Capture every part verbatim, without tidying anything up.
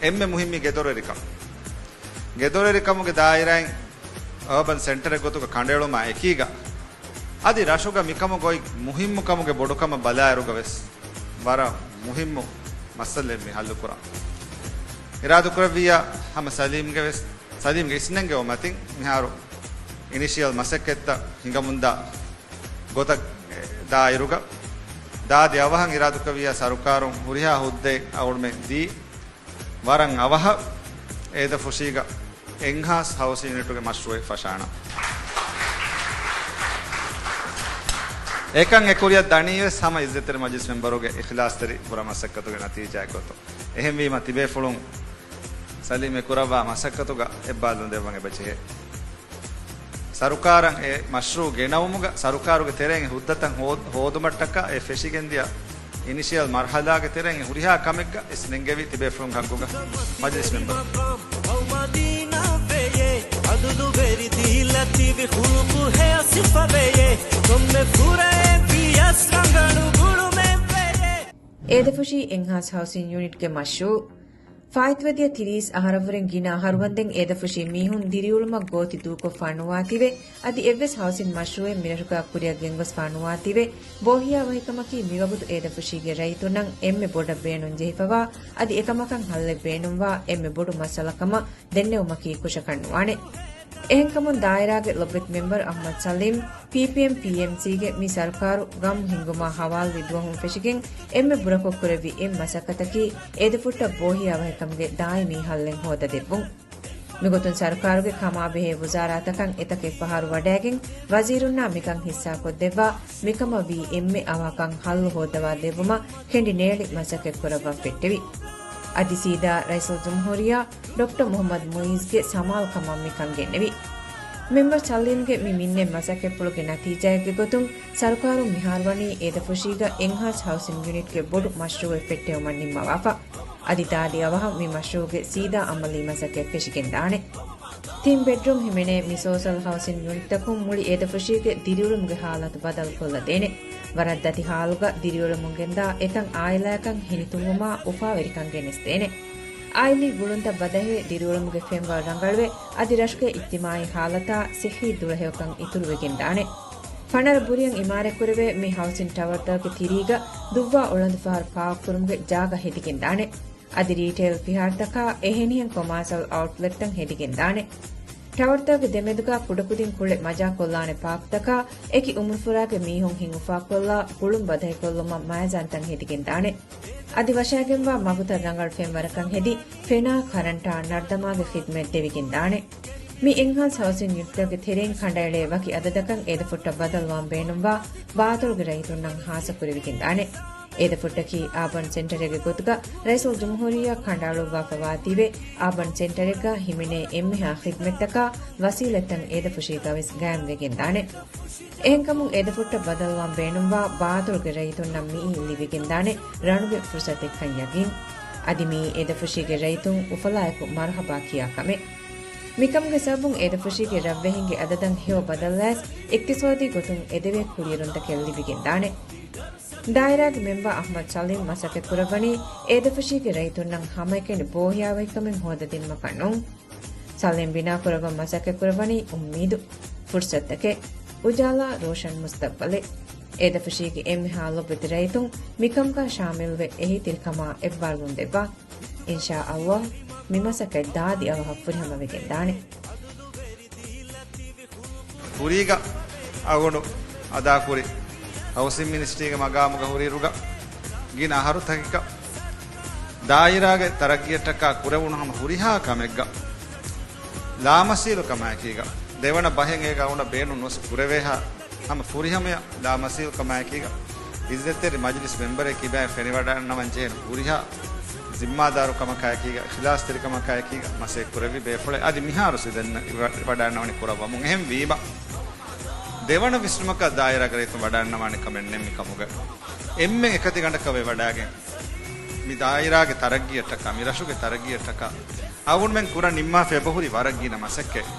އެންމެ މުހިއްމީ ގެދޮރުވެރިކަން. ގެދޮރުވެރިކަމުގެ ދާއިރާއިން އަރބަން ސެންޓަރެއް ގޮތުގަ ކަނޑައެޅުމާ އެކީގަ، އަދި ރަށުގަ މިކަމުގަ އޮތް މުހިއްމުކަމުގެ ބޮޑުކަމަށް ބަލާއިރުގަ ވެސް ވަރަށް މުހިއްމު މައްސަލައެއް މި ހައްލުކުރަން. އިރާދަކުރެއްވިއްޔާ ހަމަ ސަލީމްގެ ވެސް، ސަލީމްގެ އިސްނެންގެވުމަތިން މިހާރު އިނިޝިއަލް މަސައްކަތްތައް ހިނގަމުންދާ ގޮތަށް ދާއިރުގަ، ދާދި އަވަހަށް އިރާދަކުރެއްވިއްޔާ ސަރުކާރުން ހުރިހާ ހުއްދައެއް އަޅުގަނޑުމެން ދީ، ވަރަށް އަވަހަށް އޭދަފުށީގަ އެންހާންސް ހައުސިން ޔުނިޓުގެ މަޝްރޫއެއް ފަށާނަން. އެކަން އެކުރިއަށް ދަނީވެސް ހަމަ އިއްޒަތްތެރި މަޖިލިސް މެމްބަރުގެ އިޚްލާޞްތެރި ބުރަ މަސައްކަތުގެ ނަތީޖާއެއް ގޮތުން. އެހެންވީމަ ތިބޭފުޅުން ސަލީމް އެކުރައްވާ މަސައްކަތުގަ އެއްބާރުލުން ދެއްވަން އެބަޖެހޭ. ސަރުކާރަށް އެ މަޝްރޫއު ގެނައުމުގަ ސަރުކާރުގެ ތެރެއިން ހުއްދަތައް ހޯ-، ހޯދުމަށްޓަކާ އެ ފެށިގެންދިޔަ އިނިޝިއަލް މަރުހަލާގެ ތެރެއިން ހުރިހާ ކަމެއްގަ އިސްނެންގެވި ތިބޭފުޅުން ހައްގުގަ މަޖިލިސް މެމްބަރު. އޭދަފުށީ އެންހާންސް ހައުސިން ޔުނިޓްގެ މަޝްރޫއު. ފާއިތުވެދިޔަ ތިރީސް އަހަރަށްވުރެން ގިނަ އަހަރު ވަންދެން އޭދަފުށީ މީހުން ދިރިއުޅުމަށް ގޯތި ދޫކޮށްފާ ނުވާތީވެ، އަދި އެއްވެސް ހައުސިން މަޝްރޫއެއް މިރަށުގަ ކުރިއަށް ގެންގޮސްފާ ނުވާތީވެ، ބޯހިޔާވަހިކަމަކީ މިވަގުތު އޭދަފުށީގެ ރައްޔިތުންނަށް އެންމެ ބޮޑަށް ބޭނުން ޖެހިފަވާ، އަދި އެކަމަކަށް ހައްލެއް ބޭނުންވާ އެންމެ ބޮޑު މައްސަލަކަމަށް ދެންނެވުމަކީ ކުށަކަށް ނުވާނެ. އެހެންކަމުން ދާއިރާގެ ލޮބުވެތި މެމްބަރު އަޙްމަދު ސަލީމް، ޕީޕީއެމް ޕީއެމްސީގެ މި ސަރުކާރު ގަމް ހިންގުމާ ހަވާލުވި ދުވަހުން ފެށިގެން އެންމެ ބުރަކޮށް ކުރެއްވި އެއް މަސައްކަތަކީ އޭދަފުއްޓަށް ބޯހިޔާވަހިކަމުގެ ދާއިމީ ހައްލެއް ހޯދަދެއްވުން. މިގޮތުން ސަރުކާރުގެ ކަމާބެހޭ ވުޒާރާތަކަށް އެތަކެއް ފަހަރު ވަޑައިގެން ވަޒީރުންނާ މިކަން ހިއްސާކޮށްދެއްވާ މިކަމަށް ވީ އެންމެ އަވަހަކަށް ހައްލު ހޯއްދަވާ ދެއްވުމަށް ކެނޑި ނޭޅި މަސައްކަތް ކުރައްވަން ފެއްޓެވި. އަދި ސީދާ ރައީސުލްޖުމްހޫރިއްޔާ ޑޮކްޓަރ މުޙައްމަދު މުޢިއްޒުގެ ސަމާލުކަމަށް މިކަން ގެންނެވި. މެމްބަރު ސަލީމްގެ މި މިންނެ މަސައްކަތްޕުޅުގެ ނަތީޖާއެއްގެ ގޮތުން، ސަރުކާރުން މިހާރު ވަނީ އޭދަފުށީގަ އެންހާންސް ހައުސިން ޔުނިޓްގެ ބޮޑު މަޝްރޫއެއް ފެއްޓެވުމަށް ނިންމަވާފަ. އަދި ދާދި އަވަހަށް މި މަޝްރޫއުގެ ސީދާ އަމަލީ މަސައްކަތް ފެށިގެންދާނެ. ތިން ބެޑްރޫމް ހިމެނޭ މި ސޯޝަލް ހައުސިން ޔުނިޓްތަކުން މުޅި އޭދަފުށީގެ ދިރިއުޅުމުގެ ހާލަތު ބަދަލުކޮށްލަދޭނެ. ވަރަށް ދަތި ހާލުގަ ދިރިއުޅެމުން ގެންދާ އެކަން އާއިލާއަކަށް ހިނިތުންވުމާ އުފާވެރިކަން ގެނެސްދޭނެ. އާއިލީ ގުޅުންތައް ބަދަހެ ދިރިއުޅުމުގެ ފެންވަރު ރަނގަޅުވެ، އަދި ރަށުގެ އިޖްތިމާއީ ހާލަތާ ޞިއްޙީ ދުޅަހެޔޮކަން އިތުރުވެގެންދާނެ. ފަނަރަ ބުރިއަށް އިމާރަތްކުރެވޭ މި ހައުސިން ޓަވަރތަކުގެ ތިރީގަ ދުއްވާ އުޅަނދުފަހަރު ޕާކްކުރުމުގެ ޖާގަ ހެދިގެންދާނެ. އަދި ރީޓެއިލް ފިހާރަތަކާ އެހެނިހެން ކޮމާސަލް އައުޓްލެޓްތައް ހެދިގެންދާނެ. ޓަވަރތަކުގެ ދެމެދުގަ ކުޑަކުދިން ކުޅެ މަޖާކޮށްލާނެ ޕާކްތަކާ އެކި އުމުރުފުރާގެ މީހުން ހިތް އުފާކޮށްލާ ގުޅުން ބަދަހިކޮށްލުމަށް މައިޒާންތައް ހެދިގެންދާނެ. އަދި ވަށައިގެންވާ މަގުތައް ރަނގަޅު ފެންވަރަކަށް ހެދި، ފެނާ، ކަރަންޓާ، ނަރުދަމާގެ ޚިދްމަތް ދެވިގެންދާނެ. މި އެންހާންސް ހައުސިން ޔުނިޓްތަކުގެ ތެރެއިން ކަނޑައެޅޭ ވަކި އަދަދަކަށް އޭދަފުއްޓަށް ބަދަލުވާން ބޭނުންވާ ބާޠިލުގެ ރައްޔިތުންނަށް ހާއްސަކުރެވިގެންދާނެ. އޭދަފުއްޓަކީ އާބަން ސެންޓަރެއްގެ ގޮތުގަ ރައީސުލްޖުމްހޫރިއްޔާ ކަނޑައަޅުއްވާފަ ވާތީވެ، އާބަން ސެންޓަރެއްގަ ހިމެނޭ އެންމެހާ ޚިދްމަތްތަކާ ވަސީލަތްތައް އޭދަފުށީގަވެސް ގާއިމްވެގެންދާނެ. އެހެންކަމުން އޭދަފުއްޓަށް ބަދަލުވާން ބޭނުންވާ ބާޠިލުގެ ރައްޔިތުންނަށް މިއީ ލިބިގެންދާނެ ރަނުގެ ފުރުސަތެއްކަން ޔަގީން. އަދި މިއީ އޭދަފުށީގެ ރައްޔިތުން އުފަލާއެކު މަރުޙަބާ ކިޔާ ކަމެއް. މިކަމުގެ ސަބަބުން އޭދަފުށީގެ ރަށްވެހިންގެ އަދަދަށް ހެޔޮ ބަދަލުލާސް އިޤްތިޞާދީ ގޮތުން އެދެވޭ ކުރިއެރުންތަކެއް ލިބިގެންދާނެ. ދާއިރާގެ މެމްބަރު އަޙްމަދު ސަލީމް މަސައްކަތްކުރައްވަނީ އޭދަފުށީގެ ރައްޔިތުންނަށް ހަމައެކަނި ބޯހިޔާވަހިކަމެއް ހޯދަދިނުމަކަށް ނޫން. ސަލީމް ބިނާކުރައްވަން މަސައްކަތްކުރައްވަނީ އުއްމީދު، ފުރުސަތުތަކެއް، އުޖާލާ ރޯޝަން މުސްތަޤްބަލެއް. އޭދަފުށީގެ އެންމެހާ ލޮބުވެތި ރައްޔިތުން މިކަމުގަ ޝާމިލްވެ އެހީތެރިކަމާ އެއްބާރުލުން ދެއްވާ. އިންޝާﷲ މި މަސައްކަތް ދާދި އަވަހަށް ފުރިހަމަވެގެން ދާނެ. ކުރީގަ އަޅުގަނޑު އަދާކުރި ހައުސިން މިނިސްޓްރީގެ މަގާމުގަ ހުރިއިރުގަ ގިނަ އަހަރުތަކަކަށް ދާއިރާގެ ތަރައްގީއަށްޓަކާ ކުރެވުނު ހަމަ ހުރިހާ ކަމެއްގަ ލާމަސީލުކަމާއެކީގަ، ދެވަނަ ބަހެއް އޭގަ އަޅުގަނޑަށް ބޭނުން ނުވެސް ކުރެވޭހާ ހަމަ ފުރިހަމަޔަށް ލާމަސީލުކަމާއެކީގަ، އިއްޒަތްތެރި މަޖިލިސް މެމްބަރެއް ކިބައިން ފެނިވަޑައިގަންނަވަން ޖެހޭނެ ހުރިހާ ޒިންމާދާރުކަމަކާއެކީގަ، އިޚްލާޞްތެރިކަމަކާއެކީގަ މަސައްކަތް ކުރެއްވި ބޭފުޅެއް އަދި މިހާރު ސިދެން ވަ-، ވަޑައިގަންނަވަނީ ކުރައްވަމުން. އެހެން ވީމަ، ދެވަނަ ވިސްނުމަކަށް ދާއިރާގެ ރައްޔިތުން ވަޑައިގަންނަވާނެ ކަމެއް ނެތް މިކަމުގަ. އެންމެން އެކަތި ގަނޑަކަށް ވެވަޑައިގެން، މި ދާއިރާގެ ތަރައްގީއަށްޓަކާ، މި ރަށުގެ ތަރައްގީއަށްޓަކާ އަޅުގަނޑުމެން ކުރަން ނިންމާފަ އެބަހުރި ވަރަށް ގިނަ މަސައްކަތް.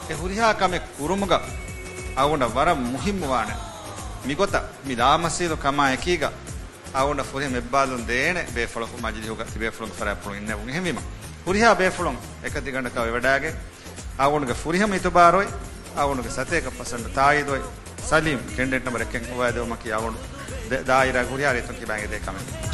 އެ ހުރިހާ ކަމެއް ކުރުމުގަ އަޅުގަނޑަށް ވަރަށް މުހިއްމުވާނެ. މިގޮތަށް މި ލާމަސީލު ކަމާ އެކީގަ އަޅުގަނޑަށް ފުރިހަމަ އެއްބާލުން ދޭނެ ބޭފުޅަކު މަޖިލީހުގަ ތިބޭފުޅުންގެ ފަރާތްޕުޅުން އިންނެވުން. އެހެންވީމަ، ހުރިހާ ބޭފުޅުން އެކަތިގަނޑަކަށް ވެވަޑައިގެން އަޅުގަނޑުގެ ފުރިހަމަ އިތުބާރު އޮތް، އަޅުގަނޑުގެ ސަތޭކަ ޕަސެންޓް ތާއީދު އޮތް، ސަލީމް ކެންޑިޑޭޓް ނަމްބަރު އެކެއް ހޮވާދެވުމަކީ އަޅުގަނޑު ދެ-، ދާއިރާގެ ހުރިހާ ރައްޔިތުން ކިބާގެ ދޭ ކަމެއް.